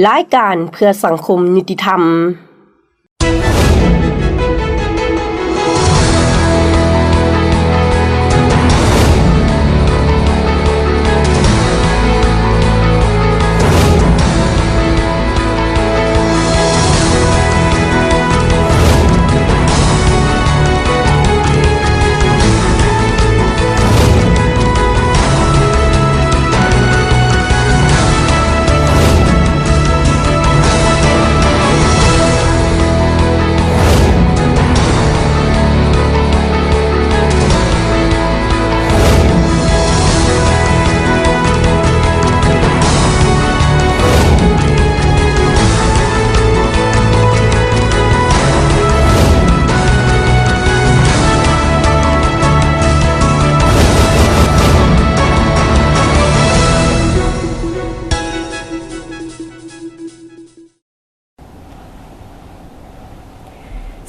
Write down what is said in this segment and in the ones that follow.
ລາຍການເພື່ອສັງຄົມຍຸຕິທຳ.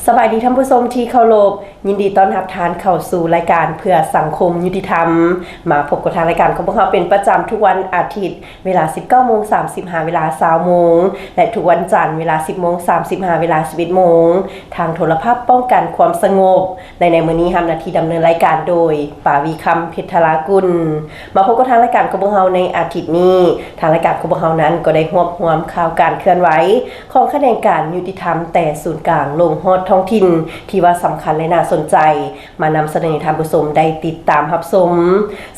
ສະບາຍດີທ່ານຜູ້ຊົມທີ່ເຄົາລົບ, ຍິນດີຕ້ອນຮັບທ່ານເຂົ້າສູ່ລາຍການເພື່ອສັງຄົມຍຸຕິທຳ, ມາພົບກັບທາງລາຍການຂອງພວກເຮົາເປັນປະຈຳທຸກວັນອາທິດ ເວລາສິບເກົ້າໂມງສາມສິບ ຫາເວລາຊາວໂມງ ແລະ ທຸກວັນຈັນເວລາສິບໂມງສາມສິບ ຫາເວລາສິບເອັດໂມງ ທາງໂທລະພາບປ້ອງກັນຄວາມສະຫງົບ ແລະ ໃນມື້ນີ້ຮັບໜ້າທີ່ດຳເນີນລາຍການໂດຍ ປາວີຄຳ ເພັດທະລາກຸນ. ມາພົບກັບທາງລາຍການຂອງພວກເຮົາໃນອາທິດນີ້. ທາງລາຍການຂອງພວກເຮົານັ້ນກໍໄດ້ຮວບຮວມຂ່າວການເຄື່ອນໄຫວຂອງຂະແໜງການຍຸຕິທຳແຕ່ສູນກາງລົງຮອດທ້ອງຖິ່ນ ທີ່ວ່າສຳຄັນ ແລະ ໜ້າສົນໃຈ ມານຳສະເໜີໃຫ້ທ່ານຜູ້ຊົມໄດ້ຕິດຕາມຮັບຊົມ.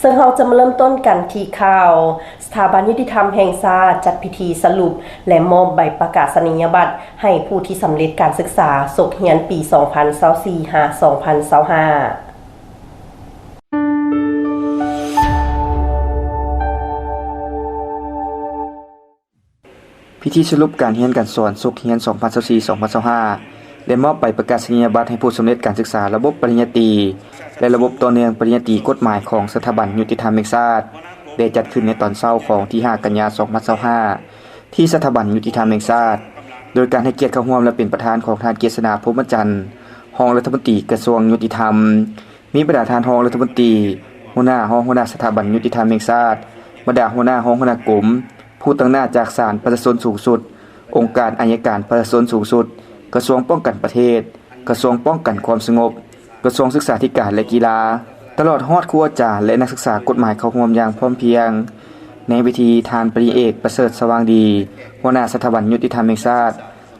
ເຊິ່ງເຮົາຈະມາເລີ່ມຕົ້ນກັນທີ່ຂ່າວ ສະຖາບັນຍຸຕິທຳແຫ່ງຊາດຈັດພິທີສະຫຼຸບ ແລະ ມອບໃບປະກາສະນີຍະບັດໃຫ້ຜູ້ທີ່ສຳເລັດການສຶກສາສົກຮຽນປີສອງພັນຊາວສີ່ ຫາ ສອງພັນຊາວຫ້າ. ພິທີສະຫຼຸບການຮຽນການສອນສົກຮຽນສອງພັນຊາວສີ່ ສອງພັນຊາວຫ້າ ແລະ ມອບໃບປະກາສະນີຍະບັດໃຫ້ຜູ້ສຳເລັດການສຶກສາລະບົບປະລິນຍາຕີ ແລະ ລະບົບຕໍ່ເນື່ອງປະລິນຍາຕີກົດໝາຍຂອງສະຖາບັນຍຸຕິທຳແຫ່ງຊາດ ໄດ້ຈັດຂຶ້ນໃນຕອນເຊົ້າຂອງວັນທີຫ້າ ກັນຍາ ສອງພັນຊາວຫ້າ ທີ່ສະຖາບັນຍຸຕິທຳແຫ່ງຊາດ ໂດຍການໃຫ້ກຽດເຂົ້າຮ່ວມ ແລະ ເປັນປະທານຂອງທ່ານ ເກດສະໜາ ພົມມະຈັນ ຮອງລັດຖະມົນຕີກະຊວງຍຸຕິທຳ, ມີບັນດາທ່ານຮອງລັດຖະມົນຕີ, ຫົວໜ້າ, ຮອງຫົວໜ້າສະຖາບັນຍຸຕິທຳແຫ່ງຊາດ, ບັນດາຫົວໜ້າ, ຮອງຫົວໜ້າກົມ, ຜູ້ຕາງໜ້າຈາກສານປະຊາຊົນສູງສຸດ, ອົງການໄອຍະການປະຊາຊົນສູງສຸດ, ກະຊວງປ້ອງກັນປະເທດ, ກະຊວງປ້ອງກັນຄວາມສະຫງົບ, ກະຊວງສຶກສາທິການ ແລະ ກິລາ, ຕະຫຼອດຮອດຄູອາຈານ ແລະ ນັກສຶກສາກົດໝາຍເຂົ້າຮ່ວມຢ່າງພ້ອມພຽງ. ໃນເວທີ, ທ່ານ ປະລິນຍາເອກ ປະເສີດ ສະຫວ່າງດີ, ຫົວໜ້າສະຖາບັນຍຸຕິທຳແຫ່ງຊາດ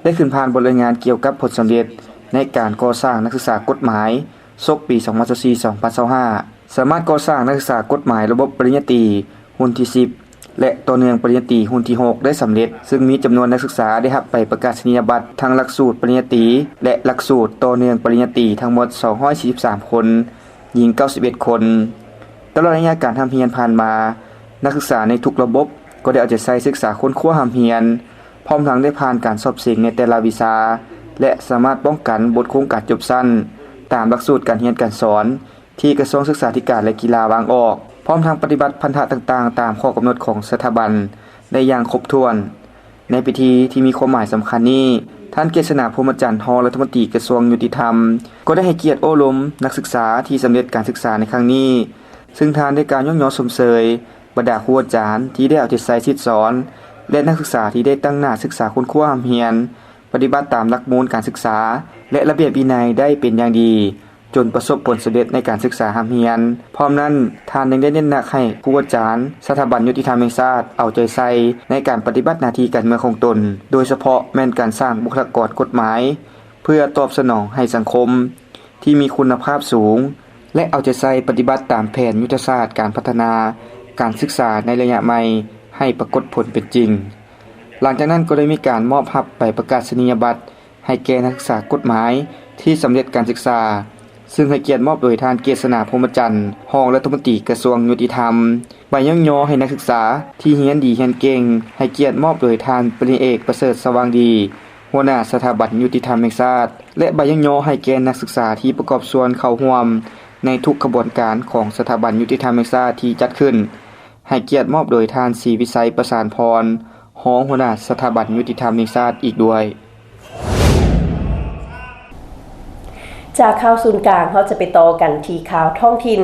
ໄດ້ຂຶ້ນຜ່ານບົດລາຍງານກ່ຽວກັບຜົນສຳເລັດໃນການກໍ່ສ້າງນັກສຶກສາກົດໝາຍ ສົກປີສອງພັນຊາວສີ່ ສອງພັນຊາວຫ້າ ສາມາດກໍ່ສ້າງນັກສຶກສາກົດໝາຍລະບົບປະລິນຍາຕີຮຸ່ນທີສິບ ແລະ ຕໍ່ເນື່ອງປະລິນຍາຕີຮຸ່ນທີຫົກໄດ້ສຳເລັດ, ເຊິ່ງມີຈຳນວນນັກສຶກສາໄດ້ຮັບໃບປະກາສະນີຍະບັດທັງຫຼັກສູດປະລິນຍາຕີ ແລະ ຫຼັກສູດຕໍ່ເນື່ອງປະລິນຍາຕີທັງໝົດສອງຮ້ອຍສີ່ສິບສາມຄົນ, ຍິງເກົ້າສິບເອັດຄົນ. ຕະຫຼອດໄລຍະການຮ່ຳຮຽນຜ່ານມາ, ນັກສຶກສາໃນທຸກລະບົບກໍໄດ້ເອົາໃຈໃສ່ສຶກສາຄົ້ນຄວ້າຮ່ຳຮຽນ, ພ້ອມທັງໄດ້ຜ່ານການສອບເສັງໃນແຕ່ລະວິຊາ ແລະ ສາມາດປ້ອງກັນບົດໂຄງການຈົບຊັ້ນຕາມຫຼັກສູດການຮຽນການສອນ ທີ່ກະຊວງສຶກສາທິການ ແລະ ກິລາວາງອອກ, ພ້ອມທັງປະຕິບັດພັນທະຕ່າງໆຕາມຂໍ້ກຳນົດຂອງສະຖາບັນໄດ້ຢ່າງຄົບຖ້ວນ. ໃນພິທີທີ່ມີຄວາມໝາຍສຳຄັນນີ້, ທ່ານ ເກດສະໜາ ພົມມະຈັນ ຮອງລັດຖະມົນຕີກະຊວງຍຸຕິທຳ ກໍໄດ້ໃຫ້ກຽດໂອ້ລົມນັກສຶກສາທີ່ສຳເລັດການສຶກສາໃນຄັ້ງນີ້, ເຊິ່ງທ່ານໄດ້ກ່າວຍ້ອງຍໍຊົມເຊີຍບັນດາຄູອາຈານທີ່ໄດ້ເອົາໃຈໃສ່ສິດສອນ ແລະ ນັກສຶກສາທີ່ໄດ້ຕັ້ງໜ້າສຶກສາຄົ້ນຄວ້າຮ່ຳຮຽນ, ປະຕິບັດຕາມຫຼັກມູນການສຶກສາ ແລະ ລະບຽບວິໄນໄດ້ເປັນຢ່າງດີ. ຈົນປະສົບຜົນສຳເລັດໃນການສຶກສາຮ່ຳຮຽນ. ພ້ອມນັ້ນ, ທ່ານຍັງໄດ້ເນັ້ນໜັກໃຫ້ຄູອາຈານສະຖາບັນຍຸຕິທຳແຫ່ງຊາດເອົາໃຈໃສ່ໃນການປະຕິບັດໜ້າທີ່ການເມືອງຂອງຕົນ, ໂດຍສະເພາະແມ່ນການສ້າງບຸກຄະລາກອນກົດໝາຍ ເພື່ອຕອບສະໜອງໃຫ້ສັງຄົມທີ່ມີຄຸນນະພາບສູງ ແລະ ເອົາໃຈໃສ່ປະຕິບັດຕາມແຜນຍຸດທະສາດການພັດທະນາການສຶກສາໃນໄລຍະໃໝ່ໃຫ້ປາກົດຜົນເປັນຈິງ. ຫຼັງຈາກນັ້ນກໍໄດ້ມີການມອບຮັບໃບປະກາສະນີຍະບັດ ໃຫ້ແກ່ນັກສຶກສາກົດໝາຍທີ່ສຳເລັດການສຶກສາ, ເຊິ່ງໃຫ້ກຽດມອບໂດຍທ່ານ ເກດສະໜາ ພົມມະຈັນ ຮອງລັດຖະມົນຕີກະຊວງຍຸຕິທຳ. ໃບຍ້ອງຍໍໃຫ້ນັກສຶກສາທີ່ຮຽນດີຮຽນເກັ່ງ ໃຫ້ກຽດມອບໂດຍທ່ານ ປະລິນຍາເອກ ປະເສີດ ສະຫວ່າງດີ ຫົວໜ້າສະຖາບັນຍຸຕິທຳແຫ່ງຊາດ ແລະ ໃບຍ້ອງຍໍໃຫ້ແກ່ນັກສຶກສາທີ່ປະກອບສ່ວນເຂົ້າຮ່ວມໃນທຸກຂະບວນການຂອງສະຖາບັນຍຸຕິທຳແຫ່ງຊາດທີ່ຈັດຂຶ້ນ. ໃຫ້ກຽດມອບໂດຍທ່ານ ສີວິໄຊ ປະສານພອນ ຮອງຫົວໜ້າສະຖາບັນຍຸຕິທຳແຫ່ງຊາດອີກດ້ວຍ. ເ ຈາກຂ່າວສູນກາງ, ເຮົາຈະໄປຕໍ່ກັນທີ່ຂ່າວທ້ອງຖິ່ນ.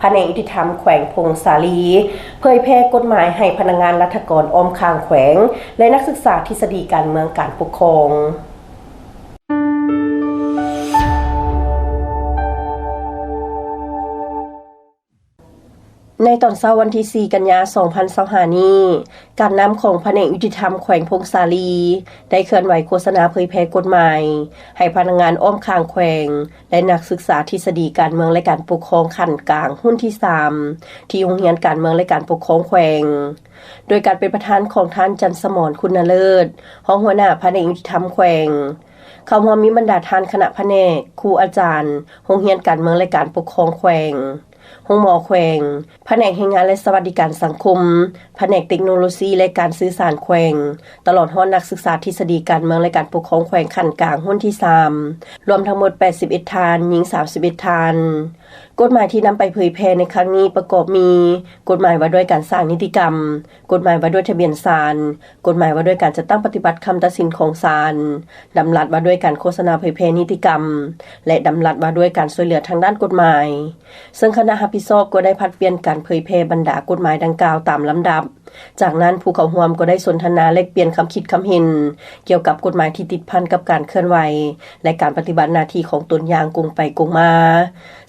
ພະແນກຍຸຕິທຳແຂວງຜົ້ງສາລີ ເຜີຍແຜ່ກົດໝາຍໃຫ້ພະນັກງານລັດຖະກອນອ້ອມຂ້າງແຂວງ ແລະ ນັກສຶກສາທິດສະດີການເມືອງການປົກຄອງ. ໃນຕອນເຊົ້າວັນທີສີ່ ກັນຍາ ສອງພັນຊາວຫ້ານີ້, ການນຳຂອງພະແນກຍຸຕິທຳແຂວງຜົ້ງສາລີ ໄດ້ເຄື່ອນໄຫວໂຄສະນາເຜີຍແຜ່ກົດໝາຍ ໃຫ້ພະນັກງານອ້ອມຂ້າງແຂວງ ແລະ ນັກສຶກສາທິດສະດີການເມືອງ ແລະ ການປົກຄອງຂັ້ນກາງ ຮຸ່ນທີສາມ ທີ່ໂຮງຮຽນການເມືອງ ແລະ ການປົກຄອງແຂວງ, ໂດຍການເປັນປະທານຂອງທ່ານ ຈັນສະໝອນ ຄຸນນະເລີດ ຮອງຫົວໜ້າພະແນກຍຸຕິທຳແຂວງ. ເຂົ້າຮ່ວມມີບັນດາທ່ານຄະນະພະແນກ, ຄູອາຈານ, ໂຮງຮຽນການເມືອງ ແລະ ການປົກຄອງແຂວງ, ໂຮງໝໍແຂວງ, ພະແນກແຮງງານ ແລະ ສະຫວັດດີການສັງຄົມ, ພະແນກເຕັກໂນໂລຊີ ແລະ ການສື່ສານແຂວງ, ຕະຫຼອດຮອດນັກສຶກສາທິດສະດີການເມືອງ ແລະ ການປົກຄອງແຂວງຂັ້ນກາງ ຮຸ່ນທີສາມ ລວມທັງໝົດ ແປດສິບເອັດ ທ່ານ, ຍິງ ສາມສິບເອັດ ທ່ານ. ກົດໝາຍທີ່ນຳໄປເຜີຍແຜ່ໃນຄັ້ງນີ້ປະກອບມີ ກົດໝາຍວ່າດ້ວຍການສ້າງນິຕິກຳ, ກົດໝາຍວ່າດ້ວຍທະບຽນສານ, ກົດໝາຍວ່າດ້ວຍການຈັດຕັ້ງປະຕິບັດຄຳຕັດສິນຂອງສານ, ດຳລັດວ່າດ້ວຍການໂຄສະນາເຜີຍແຜ່ນິຕິກຳ ແລະ ດຳລັດວ່າດ້ວຍການຊ່ວຍເຫຼືອທາງດ້ານກົດໝາຍ, ເຊິ່ງຄະນະຮັບຜິດຊອບກໍໄດ້ຜັດປ່ຽນການເຜີຍແຜ່ບັນດາກົດໝາຍດັ່ງກ່າວຕາມລຳດັບ. ຈາກນັ້ນ, ຜູ້ເຂົ້າຮ່ວມກໍໄດ້ສົນທະນາແລກປ່ຽນຄຳຄິດຄຳເຫັນກ່ຽວກັບກົດໝາຍທີ່ຕິດພັນກັບການເຄື່ອນໄຫວ ແລະ ການປະຕິບັດໜ້າທີ່ຂອງຕົນຢ່າງກົງໄປກົງມາ.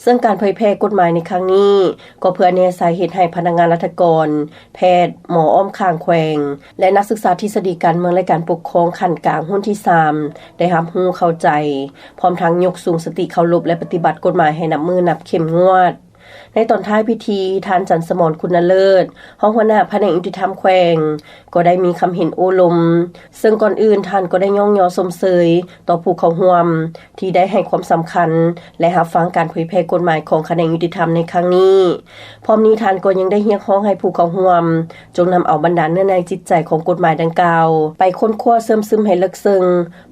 ເຊິ່ງການເຜີຍແຜ່ກົດໝາຍໃນຄັ້ງນີ້ ກໍເພື່ອແນໃສ່ເຮັດໃຫ້ພະນັກງານລັດຖະກອນ, ແພດ, ໝໍອ້ອມຂ້າງແຂວງ ແລະ ນັກສຶກສາທິດສະດີການເມືອງ ແລະ ການປົກຄອງຂັ້ນກາງ ຮຸ່ນທີສາມ ໄດ້ຮັບຮູ້ເຂົ້າໃຈ, ພ້ອມທັງຍົກສູງສະຕິເຄົາລົບ ແລະ ປະຕິບັດກົດໝາຍໃຫ້ນັບມື້ນັບເຂັ້ມງວດ. ໃນຕອນທ້າຍພິທີ, ທ່ານ ຈັນສະໝອນ ຄຸນນະເລີດ ຮອງຫົວໜ້າພະແນກຍຸຕິທຳແຂວງ ກໍໄດ້ມີຄຳເຫັນໂອ້ລົມ, ເຊິ່ງກ່ອນອື່ນທ່ານກໍໄດ້ຍ້ອງຍໍຊົມເຊີຍຕໍ່ຜູ້ເຂົ້າຮ່ວມ ທີ່ໄດ້ໃຫ້ຄວາມສຳຄັນ ແລະ ຮັບຟັງການເຜີຍແຜ່ກົດໝາຍຂອງຂະແໜງຍຸຕິທຳໃນຄັ້ງນີ້. ພ້ອມນີ້ທ່ານກໍຍັງໄດ້ຮຽກຮ້ອງໃຫ້ຜູ້ເຂົ້າຮ່ວມ ຈົ່ງນຳເອົາບັນດາເນື້ອໃນຈິດໃຈຂອງກົດໝາຍດັ່ງກ່າວ ໄປຄົ້ນຄວ້າເຊື່ອມຊຶມໃຫ້ເລິກເຊິ່ງ,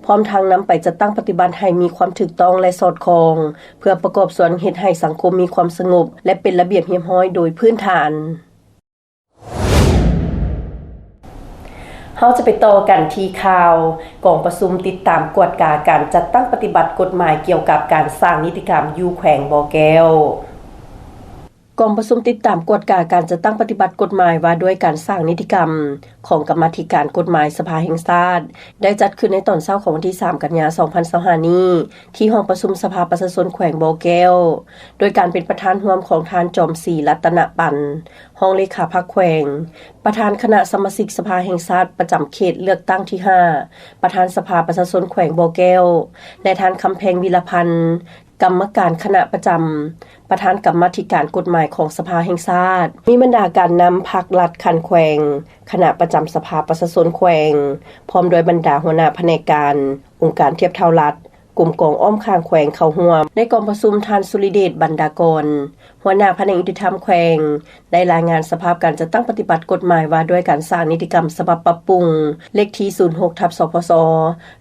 ພ້ອມທັງນຳໄປຈັດຕັ້ງປະຕິບັດໃຫ້ມີຄວາມຖືກຕ້ອງ ແລະ ສອດຄ່ອງ, ເພື່ອປະກອບສ່ວນເຮັດໃຫ້ສັງຄົມມີຄວາມສະຫງົບ ແລະ ເປັນລະບຽບຮຽບຮ້ອຍໂດຍພື້ນຖານ. ເຮົາຈະໄປຕໍ່ກັນທີ່ຂ່າວ ກອງປະຊຸມຕິດຕາມກວດກາການຈັດຕັ້ງປະຕິບັດກົດໝາຍກ່ຽວກັບການສ້າງນິຕິກຳຢູ່ແຂວງບໍ່ແກ້ວ. ກອງປະຊຸມຕິດຕາມກວດກາການຈັດຕັ້ງປະຕິບັດກົດໝາຍວ່າດ້ວຍການສ້າງນິຕິກຳຂອງກຳມາທິການກົດໝາຍສະພາແຫ່ງຊາດ ໄດ້ຈັດຂຶ້ນໃນຕອນເຊົ້າຂອງວັນທີສາມ ກັນຍາ ສອງພັນຊາວຫ້ານີ້ ທີ່ຫ້ອງປະຊຸມສະພາປະຊາຊົນແຂວງບໍ່ແກ້ວ, ໂດຍການເປັນປະທານຮ່ວມຂອງທ່ານ ຈອມສີ ລັດຕະນະປັນ ຮອງເລຂາພັກແຂວງ, ປະທານຄະນະສະມາຊິກສະພາແຫ່ງຊາດປະຈຳເຂດເລືອກຕັ້ງທີຫ້າ ປະທານສະພາປະຊາຊົນແຂວງບໍ່ແກ້ວ ແລະ ທ່ານ ຄຳແພງ ວິລະພັນ ກຳມະການຄະນະປະຈຳ ປະທານກຳມາທິການກົດໝາຍຂອງສະພາແຫ່ງຊາດ, ມີບັນດາການນຳພັກລັດຂັ້ນແຂວງ, ຄະນະປະຈຳສະພາປະຊາຊົນແຂວງ, ພ້ອມດ້ວຍບັນດາຫົວໜ້າພະແນກການ, ອົງການທຽບເທົ່າລັດ, ກົມກອງອ້ອມຂ້າງແຂວງເຂົ້າຮ່ວມ. ໃນກອງປະຊຸມ, ທ່ານ ສຸລິເດດ ບັນດາກອນ ຫົວໜ້າພະແນກຍຸຕິທຳແຂວງ ໄດ້ລາຍງານສະພາບການຈັດຕັ້ງປະຕິບັດກົດໝາຍວ່າດ້ວຍການສ້າງນິຕິກຳສະບັບປັບປຸງ ເລກທີ ສູນຫົກ ທັບ ສພສ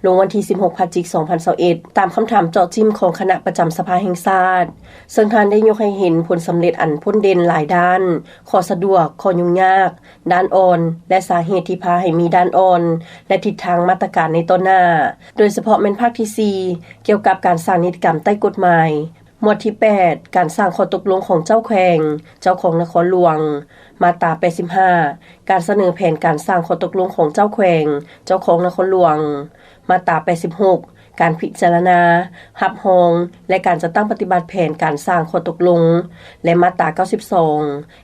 ລົງວັນທີ ສິບຫົກ ພະຈິກ ສອງພັນຊາວເອັດ ຕາມຄຳຖາມເຈາະຈິ້ມຂອງຄະນະປະຈຳສະພາແຫ່ງຊາດ, ເຊິ່ງທ່ານໄດ້ຍົກໃຫ້ເຫັນຜົນສຳເລັດອັນພົ້ນເດັ່ນຫຼາຍດ້ານ, ຂໍ້ສະດວກ, ຂໍ້ຫຍຸ້ງຍາກ, ດ້ານອ່ອນ ແລະ ສາເຫດທີ່ພາໃຫ້ມີດ້ານອ່ອນ ແລະ ທິດທາງມາດຕະການໃນຕໍ່ໜ້າ, ໂດຍສະເພາະແມ່ນພາກທີສີ່ ກ່ຽວກັບການສ້າງນິຕິກຳໃຕ້ກົດໝາຍ. ໝວດທີແປດ ການສ້າງຂໍ້ຕົກລົງຂອງເຈົ້າແຂວງ, ເຈົ້າຄອງນະຄອນຫຼວງ, ມາດຕາ ແປດສິບຫ້າ ການສະເໜີແຜນການສ້າງຂໍ້ຕົກລົງຂອງເຈົ້າແຂວງ, ເຈົ້າຄອງນະຄອນຫຼວງ, ມາດຕາ ແປດສິບຫົກ ການພິຈາລະນາ, ຮັບຮອງ ແລະ ການຈັດຕັ້ງປະຕິບັດແຜນການສ້າງຂໍ້ຕົກລົງ ແລະ ມາດຕາ ເກົ້າສິບສອງ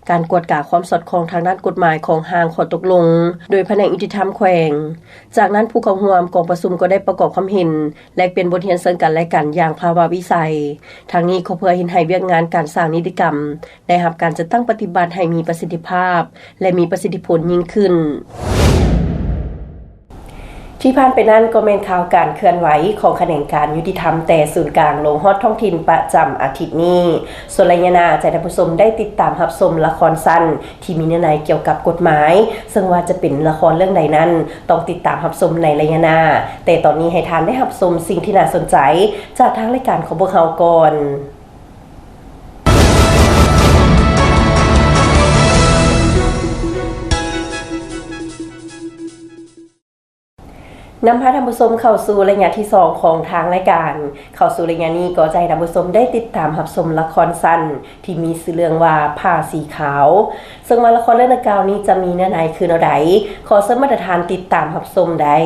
ການກວດກາຄວາມສອດຄ່ອງທາງດ້ານກົດໝາຍຂອງຮ່າງຂໍ້ຕົກລົງ ໂດຍພະແນກຍຸຕິທຳແຂວງ. ຈາກນັ້ນ, ຜູ້ເຂົ້າຮ່ວມກອງປະຊຸມກໍໄດ້ປະກອບຄວາມເຫັນ ແລກປ່ຽນບົດຮຽນເຊິ່ງກັນ ແລະ ກັນຢ່າງພາວະວິໄສ. ທັງນີ້ກໍເພື່ອເຮັດໃຫ້ວຽກງານການສ້າງນິຕິກຳໄດ້ຮັບການຈັດຕັ້ງປະຕິບັດໃຫ້ມີປະສິດທິພາບ ແລະ ມີປະສິດທິຜົນຍິ່ງຂຶ້ນ. ທີ່ຜ່ານໄປນັ້ນກໍແມ່ນຂ່າວການເຄື່ອນໄຫວຂອງຂະແໜງການຍຸຕິທຳ ແຕ່ສູນກາງລົງຮອດທ້ອງຖິ່ນປະຈຳອາທິດນີ້. ສ່ວນໄລຍະໜ້າ ຈະໃຫ້ທ່ານຜູ້ຊົມໄດ້ຕິດຕາມຮັບຊົມລະຄອນສັ້ນ ທີ່ມີເນື້ອໃນກ່ຽວກັບກົດໝາຍ, ເຊິ່ງວ່າຈະເປັນລະຄອນເລື່ອງໃດນັ້ນ ຕ້ອງຕິດຕາມຮັບຊົມໃນໄລຍະໜ້າ. ແຕ່ຕອນນີ້ໃຫ້ທ່ານໄດ້ຮັບຊົມສິ່ງທີ່ໜ້າສົນໃຈຈາກທາງລາຍການຂອງພວກເຮົາກ່ອນ. ເ ນຳພາທ່ານຜູ້ຊົມເຂົ້າສູ່ໄລຍະທີສອງຂອງທາງລາຍການ. ເຂົ້າສູ່ໄລຍະນີ້ກໍຈະໃຫ້ທ່ານຜູ້ຊົມໄດ້ຕິດຕາມຮັບຊົມລະຄອນສັ້ນທີ່ມີຊື່ເລື່ອງວ່າ ຜ້າສີຂາວ, ເຊິ່ງວ່າລະຄອນເລື່ອງດັ່ງກ່າວນີ້ຈະມີເນື້ອໃນຄືແນວໃດ, ຂໍເຊີນບັນດາທ່ານຕິດຕາມຮັບຊົມໄດ້.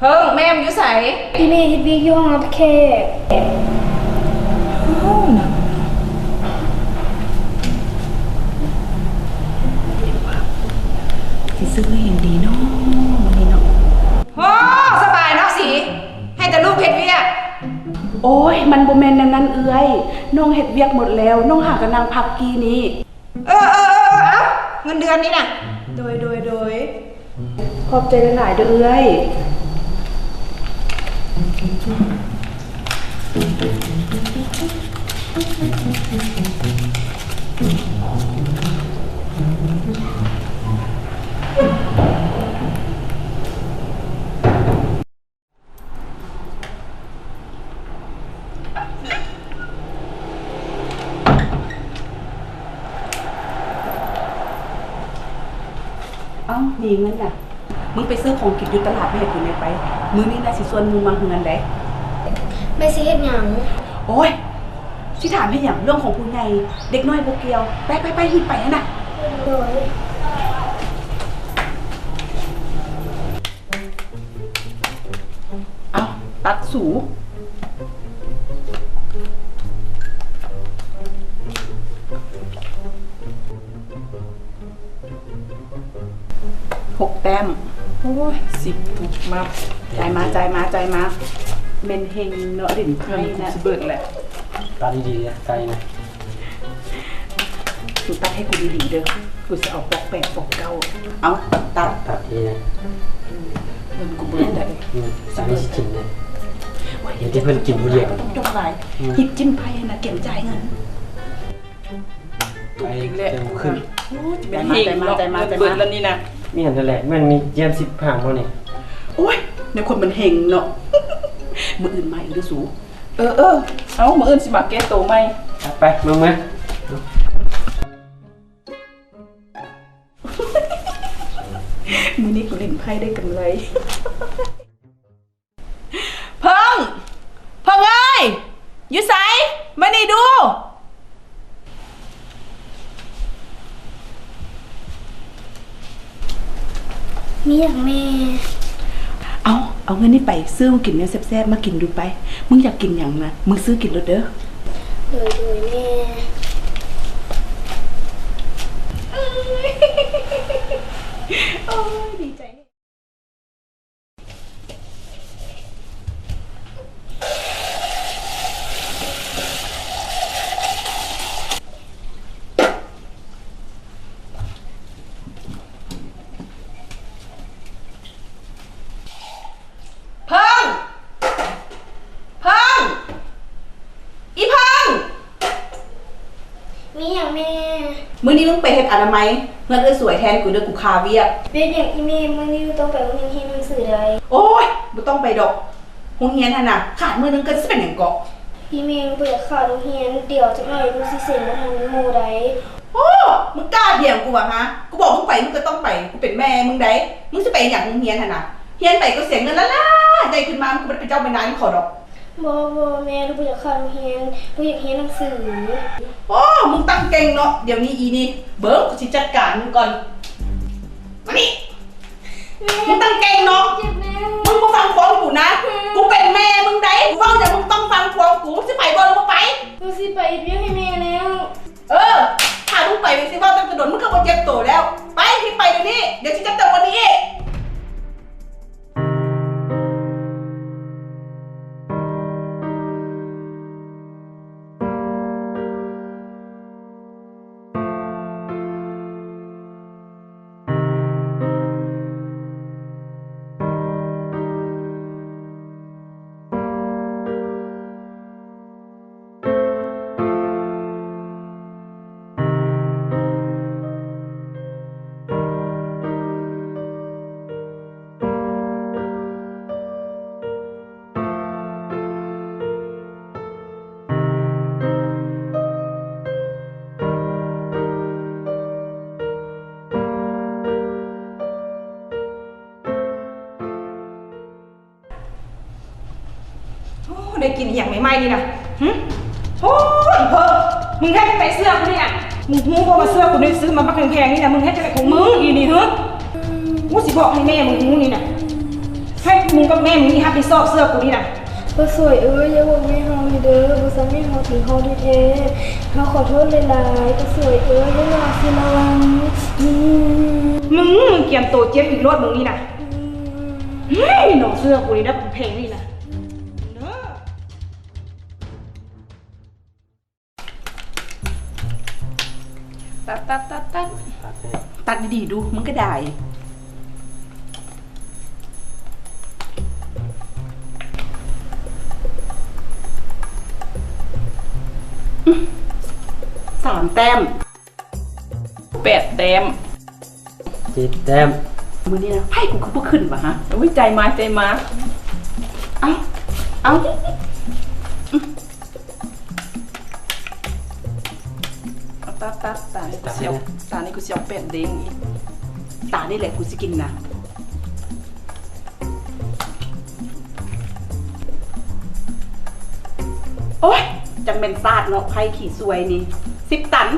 ເພິ່ງ ແມ່ມັນຢູ່ໃສ? ອີ່ແມ່ເຮັດວຽກຢູ່ຫ້ອງຮັບແຂກ. ຊິຊື້ຫຍັງດີເນາະ ມື້ນີ້ເນາະ? ໂອ້ ສະບາຍເນາະສີ ໃຫ້ແຕ່ລູກເຮັດວຽກ. ໂອ້ຍ ມັນບໍ່ແມ່ນແນວນັ້ນເອື້ອຍ, ນ້ອງເຮັດວຽກໝົດແລ້ວ, ນ້ອງຫາກະນັ່ງພັກກີ້ນີ້. ເອີ ເອີ ເອີ ເອີ ເອົາ ເງິນເດືອນນີ້ນະ. ໂດຍ ໂດຍ ໂດຍ ຂອບໃຈຫຼາຍໆເດີ້ເອື້ອຍ. ເອົ້າ ມີເງິນນະ. ມຶງໄປຊື້ຂອງກິນຢູ່ຕະຫຼາດມາໃຫ້ກູແດ່ໄປ. ມື້ນີ້ນະ ຊິຊວນໝູ່ມາເຮືອນໃດ. ແມ່ຊິເຮັດຫຍັງ? ໂອ້ຍ ຊິຖາມເຮັດຫຍັງ? ເລື່ອງຂອງຜູ້ໃຫຍ່ ເດັກນ້ອຍບໍ່ກ່ຽວ. ໄປ ໄປ ໄປ ຮີບໄປຫັ້ນນະ. ໂດຍ. ເອົາ ຕັດສູ ຫົກແຕ້ມ. ໂອ້ຍ ສິບ ມາ ຈ່າຍມາ ຈ່າຍມາ ຈ່າຍມາ. ແມ່ນເຮັງເນາະ ຫຼິ້ນໄພນະ. ເງິນກູຊິເບິດແຫຼະ. ຕັດດີໆ ໄກ່ນະ. ສູຕັດໃຫ້ກູດີໆເດີ້ ກູຊິເອົາປອກແປດປອກເກົ້າ. ເອົາ ຕັດ ຕັດດີນະ. ເງິນກູເບິດແລ້ວ. ອືມ ສາມີຊິກິນເດ້. ໂອ້ຍ ເຮັດໃຫ້ເພິ່ນກິນຜູ້ດຽວ ບໍ່ຕ້ອງຈົກຫຼາຍ. ອືມ ຮີບຈິ້ມໄພຫັ້ນນະ ກຽມຈ່າຍເງິນ. ໄປແລ້ວ ເຕີມຂຶ້ນ. ໂອ້ຍ ຈະແມ່ນເຮັງເນາະ ເງິນເບິດແລ້ວນີ້ນະ. ແມ່ນຫັ້ນແຫຼະ ແມ່ນມີຢ້ຽມສິບຫ້າບໍ່ນີ້? ໂອ້ຍ ໃນຄົນມັນເຮັງເນາະ. ມື້ອື່ນມາອີກເດີ້ສູ. ເອີ ເອີ ເອົາ ມື້ອື່ນຊິມາແກ້ໂຕໃໝ່. ໄປ ເມືອ ເມືອ. ມື້ນີ້ກູຫຼິ້ນໄພໄດ້ກຳໄລ. ເພິ່ງ ເພິ່ງເອີຍ ຢູ່ໃສ? ມານີ້ດູ. ມີຫຍັງແມ່? ເອົາ ເອົາເງິນນີ້ໄປຊື້ຂອງກິນແນວແຊບໆມາກິນດູໄປ. ມຶງຢາກກິນຫຍັງນະ ມຶງຊື້ກິນໂລດເດີ້. ໂດຍ ໂດຍແມ່. ໂອ້ຍ ດີໃຈ. ເພິ່ງ ເພິ່ງ ອີ່ເພິ່ງ. ມີຫຍັງແມ່? ມື້ນີ້ມຶງໄປເຮັດອະນາໄມເຮືອນເອື້ອຍສວຍແທນກູເດີ້ ກູຄາວຽກ. ວຽກຫຍັງອີ່ແມ່? ມື້ນີ້ໜູຕ້ອງໄປໂຮງຮຽນຮຽນໜັງສືໃດ. ໂອ້ຍ ບໍ່ຕ້ອງໄປດອກ. ໂຮງຮຽນຫັ້ນນະ ຂາດມື້ໜຶ່ງກໍຊິເປັນຫຍັງເກາະ. ອີ່ແມ່ ໜູບໍ່ຢາກຂາດໂຮງຮຽນ, ດຽວຈັກໜ້ອຍໜູຊິເສັງບໍ່ທັນໝູ່ໃດ. ໂອ້ ມຶງກ້າຖຽງກູຫວາຫາ? ກູບອກມຶງໄປ ມຶງກໍຕ້ອງໄປ. ກູເປັນແມ່ມຶງໃດ. ມຶງຊິໄປຫຍັງໂຮງຮຽນຫັ້ນນະ? ຮຽນໄປກໍເສຍເງິນລ້າໆ, ໃຫຍ່ຂຶ້ນມາມຶງກໍບໍ່ໄດ້ເປັນເຈົ້າເປັນນາຍນຳເຂົາດອກ. ບໍ່ ບໍ່ແມ່, ໜູບໍ່ຢາກເຂົ້າໂຮງຮຽນ, ໜູຢາກຮຽນໜັງສື. ໂອ້ ມຶງຕັ້ງເກັ່ງເນາະ ດຽວນີ້ອີນີ້. ເບິ່ງ ກູຊິຈັດການມຶງກ່ອນ. ມານີ້. ມຶງຕັ້ງເກັ່ງເນາະ ເຈັບແມ່ ມຶງບໍ່ຟັງຄວາມກູນະ ແມ່ ກູເປັນແມ່ມຶງໃດ໋ ກູເວົ້າຫຍັງມຶງຕ້ອງຟັງຄວາມກູ ມຶງຊິໄປບໍ່ ຫຼືບໍ່ໄປ? ໜູຊິໄປເຮັດວຽກໃຫ້ແມ່ແລ້ວ. ເອີ ຖ້າມຶງໄປ ກູຊິເວົ້າຕັ້ງແຕ່ດົນ ມຶງກໍບໍ່ເຈັບໂຕແລ້ວ. ໄປ ຮີບໄປດຽວນີ້ ດຽວຊິເຈັບໂຕກວ່ານີ້ອີກ. ໂອ້ ໄດ້ກິນອີ່ຫຍັງໃໝ່ໆນີ້ນະ ຫຶ? ໂອ້ຍ ອີ່ເພີ້ ມຶງເຮັດຈັ່ງໃດເສື້ອກູນີ້ນະ? ມຶງຮູ້ບໍ່ວ່າເສື້ອກູນີ້ຊື້ມາບັກແພງໆນີ້ນະ ມຶງເຮັດຈັ່ງໃດຂອງມຶງອີ່ນີ້ ຫຶ? ກູຊິບອກໃຫ້ແມ່ມຶງຮູ້ນີ້ນະ ໃຫ້ມຶງກັບແມ່ມຶງນີ້ຮັບຜິດຊອບເສື້ອກູນີ້ນະ. ປ້າສວຍເອີຍ ຢ່າບອກແມ່ເຮົາເລີຍເດີ ບໍ່ຊັ້ນແມ່ເຮົາຖືເຮົາແທ້ໆ ເຮົາຂໍໂທດຫຼາຍໆ ປ້າສວຍເອີຍ ຢ່າວ່າຊິລະວັງ. ມຶງ ມຶງກຽມໂຕຈຽມອີກໂລດ ມຶງນີ້ນະ. ເຮີ້ຍ ນ້ອງເສື້ອກູນີ້ນະ ແພງນີ້ນະ. ຕັດ ຕັດ ຕັດ ຕັດ ຕັດດີໆດູ ມຶງກະດາຍ. ສາມແຕ້ມ ແປດແຕ້ມ ເຈັດແຕ້ມ. ມື້ນີ້ນະ ໄພ້ກູຄືບໍ່ຂຶ້ນຫວາຫະ? ໂອ້ຍ ໃຈມາ ໃຈມາ. ເອົາ ເອົາ ເອົາ ຕັດ ຕັດ ຕານີ້ກູຊິເອົາ ຕານີ້ກູຊິເອົາແປດເດ້ງອີກ. ຕານີ້ແຫຼະກູຊິກິນນະ. ໂອ້ຍ ຈັ່ງແມ່ນຊາດເນາະ ໄພ້ຂີ້ສວຍນີ້. ສິບຕັນ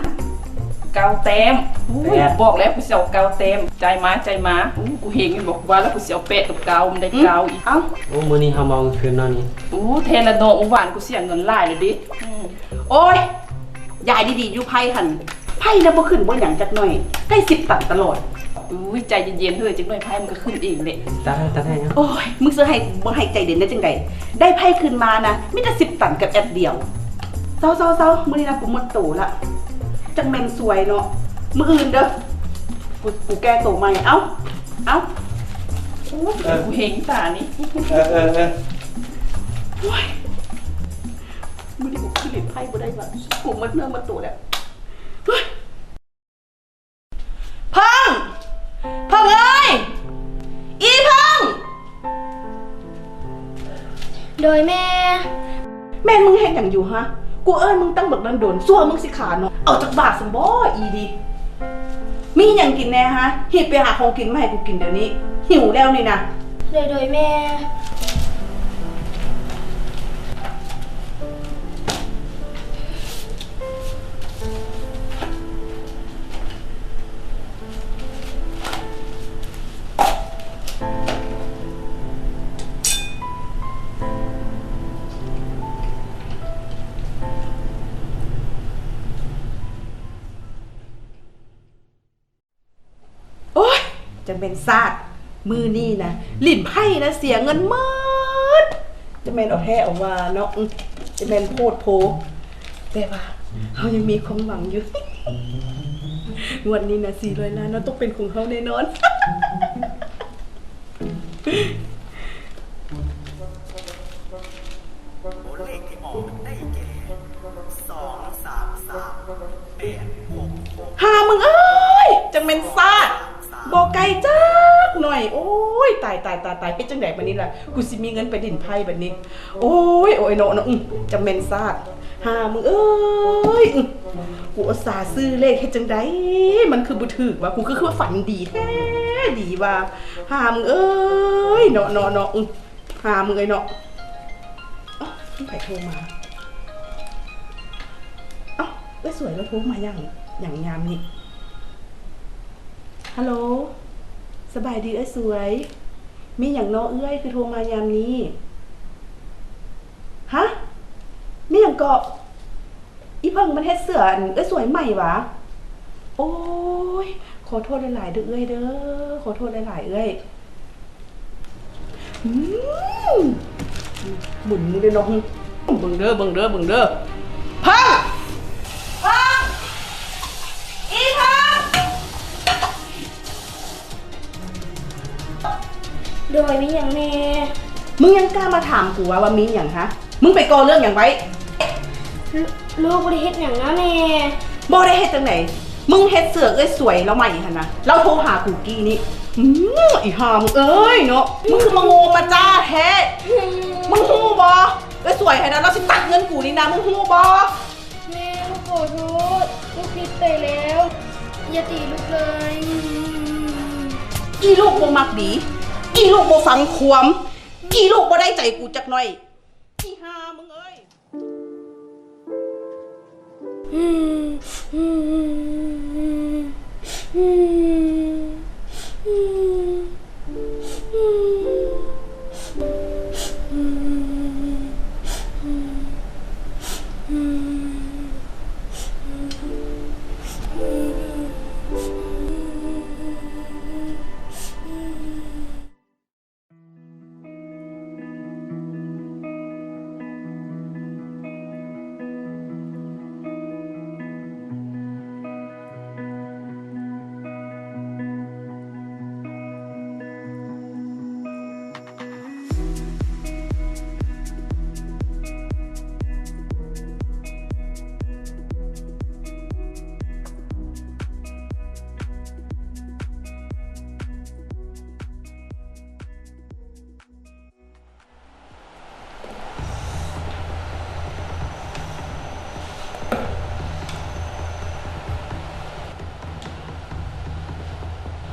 ເກົ້າແຕ້ມ. ໂອ້ຍ ບອກແລ້ວກູຊິເອົາເກົ້າແຕ້ມ. ໃຈມາ ໃຈມາ. ໂອ້ ກູເຮັງແມ່ນບໍ່? ວ່າແລ້ວກູຊິເອົາແປດກັບເກົ້າ ມັນໄດ້ເກົ້າອີກ. ເອົ້າ ໂອ້ ມື້ນີ້ເຮົາເມົາຄືນເນາະນີ້. ໂອ້ ແທ້ລະເນາະ ມື້ວານກູສຽເງິນຫຼາຍແລ້ວເດ. ອືມ ໂອ້ຍ ຢາຍດີໆຢູ່ ໄພ້ຫັ້ນ ໄພ້ນະບໍ່ຂຶ້ນບໍ່ຫຍັງຈັກໜ້ອຍ ໄດ້ສິບຕັນຕະຫຼອດ. ອຸ້ຍ ໃຈເຢັນໆເຮີ້ຍ ຈັກໜ້ອຍໄພ້ມັນກໍຂຶ້ນເອງແຫຼະ. ຕັດໃຫ້ ຕັດໃຫ້. ໂອ້ຍ ມຶງຊິໃຫ້ບໍ່ໃຫ້ໃຈເຢັນໄດ້ຈັ່ງໃດ? ໄດ້ໄພ້ຂຶ້ນມານະ ມີແຕ່ສິບຕັນກັບແອັດດຽວ. ເຊົາໆໆ ມື້ນີ້ນະ ກູໝົດໂຕລະ. ຈັກແມ່ນສວຍເນາະ. ມື້ອື່ນເດີ ກູ ກູແກ້ໂຕໃໝ່. ເອົ້າ ເອົ້າ. ໂອ້ຍ ເອີ ກູເຮັງຕານີ້. ເອີໆໆ. ໂອ້ຍ ມື້ນີ້ກູຄືຫຼິ້ນໄພ້ບໍ່ໄດ້ຫວາ ກູໝົດເນື້ອໝົດໂຕແລ້ວ. ເພິ່ງ ເພິ່ງເອີຍ ອີ່ເພິ່ງ. ໂດຍແມ່. ແມ່ນມຶງເຮັດຫຍັງຢູ່ຫະ? ກູເອີ້ນມຶງຕັ້ງບັກດົນໆ ຊົ່ວມຶງຊິຂາເນາະ. ເອົາຈັກບາດຊັ້ນບໍ ອີ່ນີ້. ມີຫຍັງກິນແດ່ຫະ? ຮີບໄປຫາຂອງກິນມາໃຫ້ກູກິນດຽວນີ້ ຫິວແລ້ວນີ້ນະ. ໂດຍໆແມ່. ໂອ້ຍ ຈັ່ງແມ່ນຊາດ ມື້ນີ້ນະ ຫຼິ້ນໄພ້ນະ ເສຍເງິນໝົດ. ຈັ່ງແມ່ນເອົາແທ້ເອົາວ່າເນາະ ຈັ່ງແມ່ນໂພດໂພ. ແຕ່ວ່າເຮົາຍັງມີຄວາມຫວັງຢູ່ ງວດນີ້ນະ ສີ່ຮ້ອຍລ້ານເນາະ ຕ້ອງເປັນຂອງເຮົາແນ່ນອນ. ໂອ້ ເລກທີ່ອອກໄດ້ແກ່ ສອງສາມສາມ ແປດຫົກຫົກ. ຫາມຶງເອີຍ ຈັ່ງແມ່ນຊາດ ບໍ່ໄກຈັກໜ້ອຍ. ໂອ້ຍ ຕາຍ ຕາຍ ຕາຍ ຕາຍ ເຮັດຈັ່ງໃດບາດນີ້ລະ ກູຊິມີເງິນໄປຫຼິ້ນໄພ້ບາດນີ້. ໂອ້ຍ ໂອ້ຍ ເນາະ ເນາະ ອື ຈັ່ງແມ່ນຊາດ. ຫາມຶງເອີຍ ອື ກູອຸດສ່າຊື້ເລກ ເຮັດຈັ່ງໃດມັນຄືບໍ່ຖືກວະ ກູຄື ຄືວ່າຝັນດີແທ້ດີວ່າ. ຫາມຶງເອີຍ ເນາະ ເນາະ ເນາະ ອື ຫາມຶງເອີຍເນາະ. ເອົ້າ ມີໃຜໂທມາ? ເອົ້າ ເອື້ອຍສວຍລາວໂທມາຫຍັງ ຫຍັງຍາມນີ້? ຮັລໂຫຼ ສ ສະບາຍດີເອື້ອຍສວຍ. ມີຫຍັງເນາະເອື້ອຍ ຄືໂທມາຍາມນີ້? ຮະ? ມີຫຍັງເກາະ? ອີເຜິ້ງມັນເຮັດເສື້ອອັນເອື້ອຍສວຍໃໝ່ຫວາ? ໂອ້ຍ ຂໍໂທດຫຼາຍໆເດີ້ເອື້ອຍເດີ້ ຂໍໂທດຫຼາຍໆເອື້ອຍ. ອືມ ໝຸນມືເດ້ເນາະ. ເບິ່ງເດີ້ ເບິ່ງເດີ້ ເບິ່ງເດີ້ ເພິ່ງ ເພິ່ງ ອີເພິ່ງ. ໂດຍ ມີຫຍັງແດ່? ມຶງຍັງກ້າມາຖາມກູວ່າ ວ່າມີຫຍັງຫະ? ມຶງໄປກໍ່ເລື່ອງຫຍັງໄວ້? ລູກ ລູກບໍ່ໄດ້ເຮັດຫຍັງນະແມ່. ບໍ່ໄດ້ເຮັດຈັ່ງໃດ? ມຶງເຮັດເສື້ອເອື້ອຍສວຍລາວໃໝ່ຫັ້ນນະ ລາວໂທຫາກູກີ້ນີ້. ອືມ ອີຫ່າມຶງເອີຍເນາະ ມຶງຄືມາໂງ່ມາຈ້າແທ້. ອືມ ມຶງຮູ້ບໍ່ ເອື້ອຍສວຍຫັ້ນນະ ລາວຊິຕັດເງິນກູນີ້ນະ ມຶງຮູ້ບໍ່? ແມ່ ລູກຂໍໂທດ ລູກຜິດໄປແລ້ວ ຢ່າຕີລູກເລີຍ. ອີລູກບໍ່ມັກດີ ອີລູກບໍ່ຟັງຄວາມ ອີລູກບໍ່ໄດ້ໃຈກູຈັກໜ້ອຍ ອີຫ່າມຶງເອີຍ.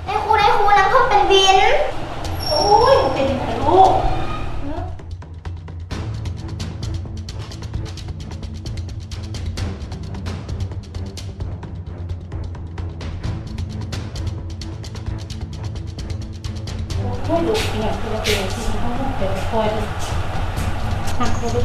ນາຍຄູ ນາຍຄູ ນາງເພິ່ງເປັນວິນ. ໂອ້ຍ ເປັນຫຍັງລູກ? ໂອ້ຍ ລູກ ອີຫຍັງຄືວ່າເປັນຈັ່ງຊີ້ ເຮົາເປັນຄ່ອຍເດີ ນັ່ງຄ່ອຍເດີ.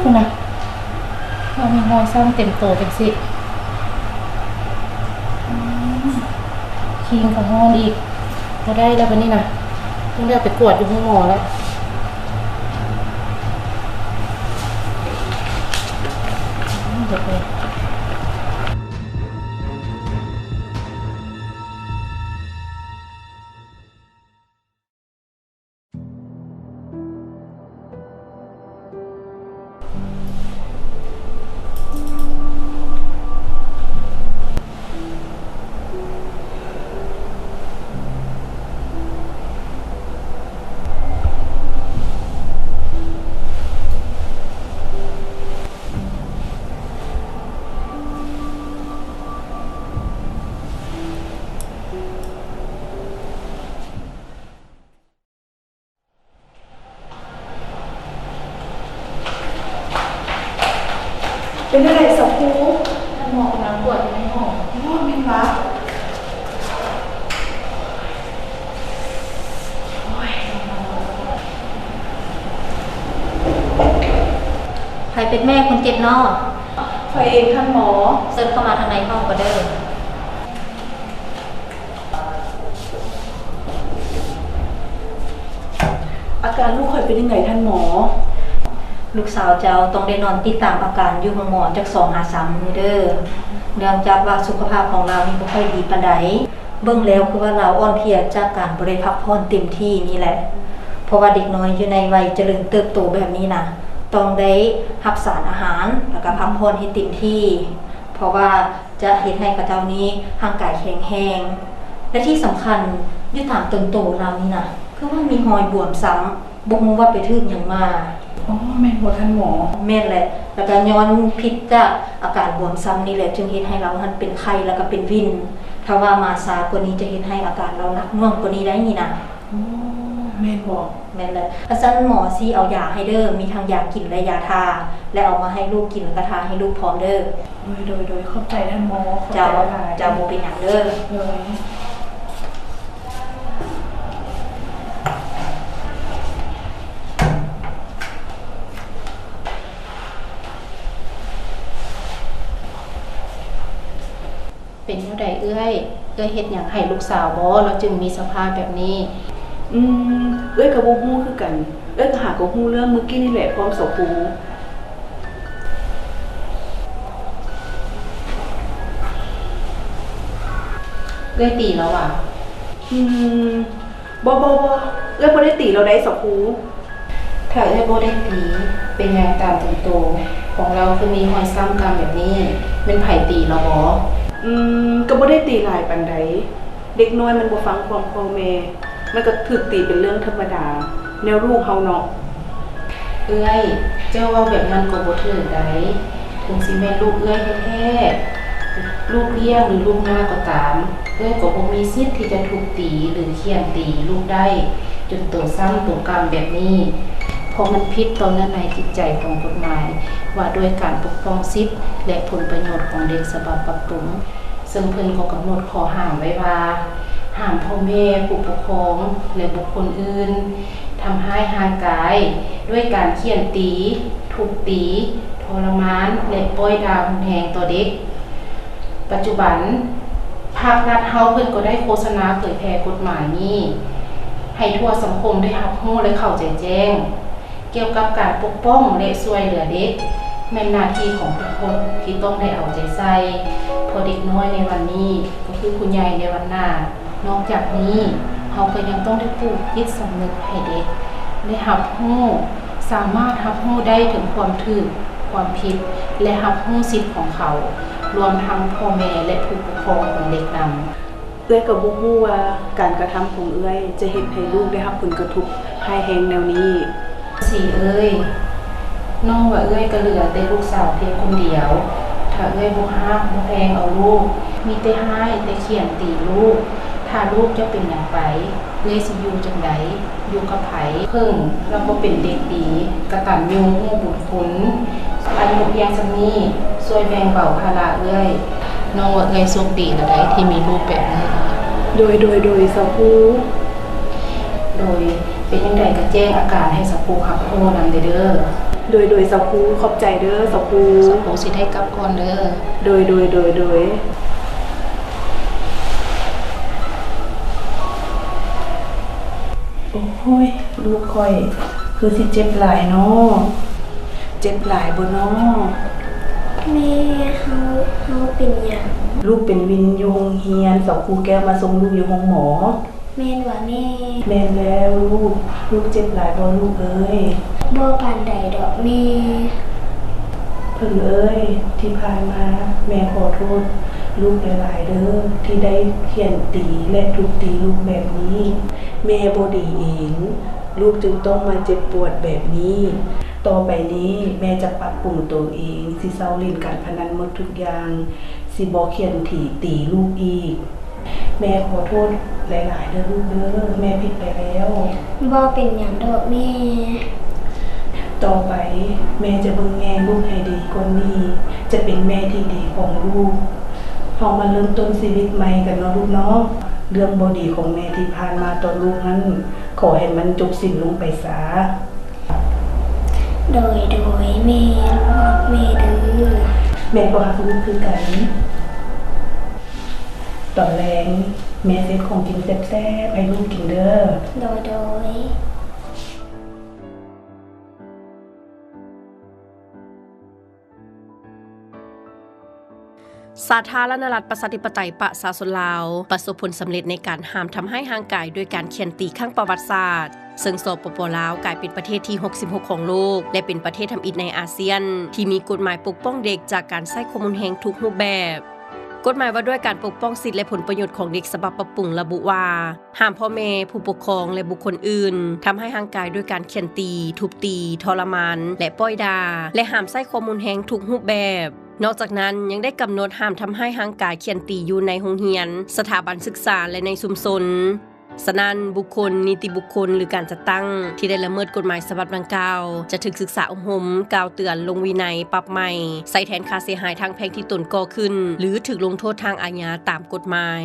ພຸ້ນນະ ມັນມີຮອຍຊ້ຳເຕັມໂຕຈັ່ງຊີ້. ອືມ ຄີງກໍຮ້ອນອີກ. ບໍ່ໄດ້ແລ້ວບັດນີ້ນະ ຕ້ອງໄດ້ເອົາໄປກວດຢູ່ໂຮງໝໍແລ້ວ. ອືມ ເດີ. ເປັນຈັ່ງໃດສາວຄູ? ທ່ານໝໍກຳລັງກວດຢູ່ໃນຫ້ອງ. ໂອ້ ແມ່ນຫວາ? ໂອ້ຍ ໃຜເປັນແມ່ຄົນເຈັບນໍ? ຂ້ອຍເອງທ່ານໝໍ. ເຊີນເຂົ້າມາທາງໃນຫ້ອງກໍເດີ້. ອາການລູກຂ້ອຍເປັນຈັ່ງໃດທ່ານໝໍ? ລູກສາວເຈົ້າຕ້ອງໄດ້ນອນຕິດຕາມອາການຢູ່ໂຮງໝໍຈັກສອງຫາສາມມື້ເດີ້ ເນື່ອງຈາກວ່າສຸຂະພາບຂອງລາວນີ້ບໍ່ຄ່ອຍດີປານໃດ. ເບິ່ງແລ້ວຄືວ່າລາວອ່ອນເພຍຈາກການບໍ່ໄດ້ພັກຜ່ອນເຕັມທີ່ນີ້ແຫຼະ. ເພາະວ່າເດັກນ້ອຍຢູ່ໃນໄວຈະເລີນເຕີບໂຕແບບນີ້ນະ ຕ້ອງໄດ້ຮັບສານອາຫານ ແລ້ວກະພັກຜ່ອນໃຫ້ເຕັມທີ່. ເພາະວ່າ ຈະເຮັດໃຫ້ເຂົາເຈົ້ານີ້ຮ່າງກາຍແຂງແຮງ ແລະ ທີ່ສຳຄັນຢູ່ຕາມຕົນໂຕລາວນີ້ນະ ຄືວ່າມີຮອຍບວມຊ້ຳ, ບໍ່ຮູ້ວ່າໄປຖືກຫຍັງມາ. ອໍ ແມ່ນບໍ່ທ່ານໝໍ? ແມ່ນແຫຼະ, ແລ້ວກໍຍ້ອນພິດຈາກອາການບວມຊ້ຳນີ້ແຫຼະ ຈຶ່ງເຮັດໃຫ້ລາວຫັ້ນເປັນໄຂ້ ແລ້ວກໍເປັນວິນ. ຖ້າວ່າມາຊ້າກວ່ານີ້ຈະເຮັດໃຫ້ອາການລາວໜັກໜ່ວງກວ່ານີ້ໄດ້ນີ້ນະ. ອໍ ແມ່ນບໍ່? ແມ່ນແຫຼະ. ຄັນຊັ້ນໝໍຊິເອົາຢາໃຫ້ເດີ້, ມີທັງຢາກິນ ແລະ ຢາທາ, ແລະ ເອົາມາໃຫ້ລູກກິນ ແລ້ວກໍທາໃຫ້ລູກພ້ອມເດີ້. ໂດຍ ໂດຍ ໂດຍ ຂອບໃຈທ່ານໝໍ, ຂອບໃຈຫຼາຍ. ເຈົ້າ ເຈົ້າ ບໍ່ເປັນຫຍັງເດີ້. ໂດຍ. ເປັນແນວໃດເອື້ອຍ? ເອື້ອຍເຮັດຫຍັງໃຫ້ລູກສາວບໍ ລາວຈຶ່ງມີສະພາບແບບນີ້? ອືມ ເອື້ອຍກໍບໍ່ຮູ້ຄືກັນ. ເອື້ອຍກໍຫາກໍຮູ້ເລື່ອງມື້ກີ້ນີ້ແຫຼະພ້ອມສາວຄູ. ເອື້ອຍຕີລາວຫວາ? ອືມ ບໍ່ ບໍ່ ບໍ່ ເອື້ອຍບໍ່ໄດ້ຕີລາວໃດສາວຄູ. ຖ້າເອື້ອຍບໍ່ໄດ້ຕີ, ເປັນຫຍັງຕາມເຕັມໂຕຂອງລາວຄືມີຮອຍຊ້ຳກຳແບບນີ້? ແມ່ນໃຜຕີລາວບໍ? ອືມ ກໍບໍ່ໄດ້ຕີຫຼາຍປານໃດ. ເດັກນ້ອຍມັນບໍ່ຟັງຄວາມພໍ່ແມ່, ມັນກໍຖືກຕີເປັນເລື່ອງທຳມະດາ ແນວລູກເຮົາເນາະ. ເອື້ອຍ, ເຈົ້າເວົ້າແບບນັ້ນກໍບໍ່ຖືກໃດ. ເຖິງຊິແມ່ນລູກເອື້ອຍແທ້ໆ, ລູກລ້ຽງ ຫຼື ລູກນ້າກໍຕາມ, ເອື້ອຍກໍບໍ່ມີສິດທີ່ຈະທຸບຕີ ຫຼື ຂ້ຽນຕີລູກໄດ້ຈົນໂຕຊ້ຳໂຕກຳແບບນີ້, ເພາະມັນຜິດຕໍ່ເນື້ອໃນຈິດໃຈຂອງກົດໝາຍວ່າດ້ວຍການປົກປ້ອງສິດ ແລະ ຜົນປະໂຫຍດຂອງເດັກສະບັບປັບປຸງ, ເຊິ່ງເພິ່ນກໍກຳນົດຂໍ້ຫ້າມໄວ້ວ່າ ຫ້າມພໍ່ແມ່, ຜູ້ປົກຄອງ ແລະ ບຸກຄົນອື່ນ ທຳຮ້າຍຮ່າງກາຍດ້ວຍການຂ້ຽນຕີ, ທຸບຕີ, ທໍລະມານ ແລະ ປ້ອຍດ່າຮຸນແຮງຕໍ່ເດັກ. ປັດຈຸບັນ ພາກລັດເຮົາເພິ່ນກໍໄດ້ໂຄສະນາເຜີຍແຜ່ກົດໝາຍນີ້ໃຫ້ທົ່ວສັງຄົມໄດ້ຮັບຮູ້ ແລະ ເຂົ້າໃຈແຈ້ງ. ກ່ຽວກັບການປົກປ້ອງ ແລະ ຊ່ວຍເຫຼືອເດັກ ແມ່ນໜ້າທີ່ຂອງທຸກຄົນທີ່ຕ້ອງໄດ້ເອົາໃຈໃສ່, ເພາະເດັກນ້ອຍໃນວັນນີ້ກໍຄືຜູ້ໃຫຍ່ໃນວັນໜ້າ. ນອກຈາກນີ້, ເຮົາກໍຍັງຕ້ອງໄດ້ປູກຈິດສຳນຶກໃຫ້ເດັກໄດ້ຮັບຮູ້, ສາມາດຮັບຮູ້ໄດ້ເຖິງຄວາມຖືກ, ຄວາມຜິດ ແລະ ຮັບຮູ້ສິດຂອງເຂົາ, ລວມທັງພໍ່ແມ່ ແລະ ຜູ້ປົກຄອງຂອງເດັກນຳ. ເອື້ອຍກໍບໍ່ຮູ້ວ່າການກະທຳຂອງເອື້ອຍຈະເຮັດໃຫ້ລູກໄດ້ຮັບຜົນກະທົບຮ້າຍແຮງແນວນີ້. ສີເອີຍ, ນ້ອງວ່າເອື້ອຍກໍເຫຼືອແຕ່ລູກສາວພຽງຄົນດຽວ. ຖ້າເອື້ອຍບໍ່ຮັກບໍ່ແພງເອົາລູກ, ມີແຕ່ຮ້າຍແຕ່ຂ້ຽນຕີລູກ, ຖ້າລູກຈະເປັນຫຍັງໄປ, ເອື້ອຍຊິຢູ່ຈັ່ງໃດ? ຢູ່ກັບໃຜ? ເພິ່ງລາວກໍເປັນເດັກດີ, ກະຕັນຍູຮູ້ບຸນຄຸນ. ອາຍຸພຽງສ່ຳນີ້, ຊ່ວຍແບ່ງເບົາພາລະເອື້ອຍ. ນ້ອງວ່າເອື້ອຍໂຊກດີແລ້ວໃດ ທີ່ມີລູກແບບນີ້. ໂດຍ ໂດຍ ໂດຍ ສາວຄູ. ໂດຍ. ເປັນຈັ່ງໃດກໍແຈ້ງອາການໃຫ້ສາວຄູຮັບຮູ້ນຳແດ່ເດີ້. ໂດຍ ໂດຍ ສາວຄູ. ຂອບໃຈເດີ້ ສາວຄູ. ສາວຄູຊິໄດ້ກັບກ່ອນເດີ້. ໂດຍ ໂດຍ ໂດຍ ໂດຍ. ໂອ້ຍ ລູກຂ້ອຍຄືຊິເຈັບຫຼາຍເນາະ. ເຈັບຫຼາຍບໍ່ເນາະ? ແມ່ ເຮົາ ເຮົາເປັນຫຍັງ? ລູກເປັນວິນຢູ່ໂຮງຮຽນ, ສາວຄູແກ້ວມາສົ່ງລູກຢູ່ໂຮງໝໍ. ແມ່ນຫວາແມ່? ແມ່ນແລ້ວລູກ. ລູກເຈັບຫຼາຍບໍ່ລູກເອີຍ? ບໍ່ປານໃດດອກແມ່. ເພິ່ງເອີຍ, ທີ່ຜ່ານມາແມ່ຂໍໂທດລູກຫຼາຍໆເດີ້ ທີ່ໄດ້ຂ້ຽນຕີ ແລະ ທຸບຕີລູກແບບນີ້. ແມ່ບໍ່ດີເອງ, ລູກຈຶ່ງຕ້ອງມາເຈັບປວດແບບນີ້. ຕໍ່ໄປນີ້ແມ່ຈະປັບປຸງໂຕເອງ, ຊິເຊົາຫຼິ້ນການພະນັນໝົດທຸກຢ່າງ, ຊິບໍ່ຂ້ຽນຕີ ຕີລູກອີກ. ແມ່ຂໍໂທດຫຼາຍໆເດີ້ລູກເດີ້, ແມ່ຜິດໄປແລ້ວ. ບໍ່ເປັນຫຍັງດອກແມ່. ຕໍ່ໄປແມ່ຈະເບິ່ງແຍງລູກໃຫ້ດີກວ່ານີ້, ຈະເປັນແມ່ທີ່ດີຂອງລູກ. ເຮົາມາເລີ່ມຕົ້ນຊີວິດໃໝ່ກັນເນາະລູກເນາະ. ເລື່ອງບໍ່ດີຂອງແມ່ທີ່ຜ່ານມາຕໍ່ລູກຫັ້ນ, ຂໍໃຫ້ມັນຈົບສິ້ນລົງໄປຊະ. ໂດຍ ໂດຍ ແມ່ ລູກຮັກແມ່ເດີ້. ແມ່ກໍຮັກລູກຄືກັນ. ຕອນແລງແມ່ເຮັດຂອງກິນແຊບໆໃຫ້ລູກກິນເດີ້. ໂດຍ ໂດຍ. ສາທາລະນະລັດ ປະຊາທິປະໄຕ ປະຊາຊົນລາວ ປະສົບຜົນສຳເລັດໃນການຫ້າມທຳຮ້າຍຮ່າງກາຍດ້ວຍການຂ້ຽນຕີຄັ້ງປະຫວັດສາດ, ເຊິ່ງ ສປປ ລາວ ກາຍເປັນປະເທດທີຫົກສິບຫົກຂອງໂລກ ແລະ ເປັນປະເທດທຳອິດໃນອາຊຽນ ທີ່ມີກົດໝາຍປົກປ້ອງເດັກຈາກການໃຊ້ຄວາມຮຸນແຮງທຸກຮູບແບບ. ກົດໝາຍວ່າດ້ວຍການປົກປ້ອງສິດ ແລະ ຜົນປະໂຫຍດຂອງເດັກ ສະບັບປັບປຸງລະບຸວ່າ ຫ້າມພໍ່ແມ່, ຜູ້ປົກຄອງ ແລະ ບຸກຄົນອື່ນ ທຳຮ້າຍຮ່າງກາຍດ້ວຍການຂ້ຽນຕີ, ທຸບຕີ, ທໍລະມານ ແລະ ປ້ອຍດ່າ ແລະ ຫ້າມໃຊ້ຄວາມຮຸນແຮງທຸກຮູບແບບ. ນອກຈາກນັ້ນ ຍັງໄດ້ກຳນົດຫ້າມທຳຮ້າຍຮ່າງກາຍ, ຂ້ຽນຕີຢູ່ໃນໂຮງຮຽນ, ສະຖາບັນສຶກສາ ແລະ ໃນຊຸມຊົນ. ສະນັ້ນ, ບຸກຄົນ, ນິຕິບຸກຄົນ ຫຼື ການຈັດຕັ້ງທີ່ໄດ້ລະເມີດກົດໝາຍສະບັບດັ່ງກ່າວ ຈະຖືກສຶກສາອົບຮົມ, ກ່າວເຕືອນ, ລົງວິໄນ, ປັບໃໝ, ໃຊ້ແທນຄ່າເສຍຫາຍທາງແພ່ງທີ່ຕົນກໍ່ຂຶ້ນ ຫຼື ຖືກລົງໂທດທາງອາຍາຕາມກົດໝາຍ.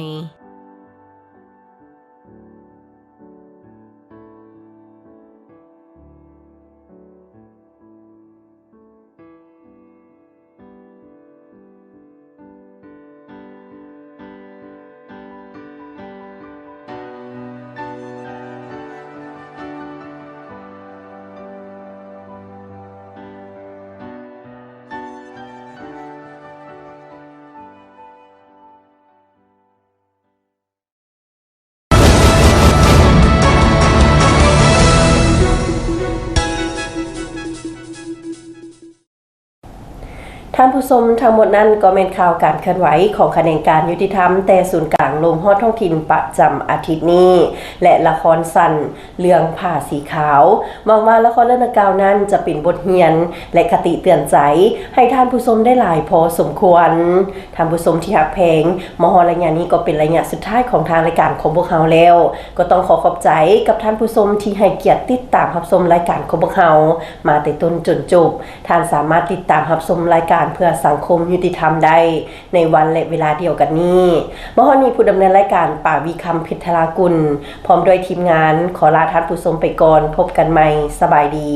ທ່ານຜູ້ຊົມ, ທັງໝົດນັ້ນກໍແມ່ນຂ່າວການເຄື່ອນໄຫວຂອງຂະແໜງການຍຸຕິທຳ ແຕ່ສູນກາງລົງຮອດທ້ອງຖິ່ນປະຈຳອາທິດນີ້ ແລະ ລະຄອນສັ້ນເລື່ອງຜ້າສີຂາວ. ຫວັງວ່າລະຄອນເລື່ອງດັ່ງກ່າວນັ້ນຈະເປັນບົດຮຽນ ແລະ ຄະຕິເຕືອນໃຈໃຫ້ທ່ານຜູ້ຊົມໄດ້ຫຼາຍພໍສົມຄວນ. ທ່ານຜູ້ຊົມທີ່ຮັກແພງ, ມາຮອດໄລຍະນີ້ກໍເປັນໄລຍະສຸດທ້າຍຂອງທາງລາຍການຂອງພວກເຮົາແລ້ວ. ກໍຕ້ອງຂໍຂອບໃຈກັບທ່ານຜູ້ຊົມທີ່ໃຫ້ກຽດຕິດຕາມຮັບຊົມລາຍການຂອງພວກເຮົາມາແຕ່ຕົ້ນຈົນຈົບ. ທ່ານສາມາດຕິດຕາມຮັບຊົມລາຍການເພື່ອສັງຄົມຍຸຕິທຳໄດ້ໃນວັນ ແລະ ເວລາດຽວກັນນີ້. ມາຮອດນີ້ ຜູ້ດຳເນີນລາຍການ ປາວີຄຳ ເພັດທະລາກຸນ ພ້ອມດ້ວຍທີມງານ ຂໍລາທ່ານຜູ້ຊົມໄປກ່ອນ. ພົບກັນໃໝ່. ສະບາຍດີ.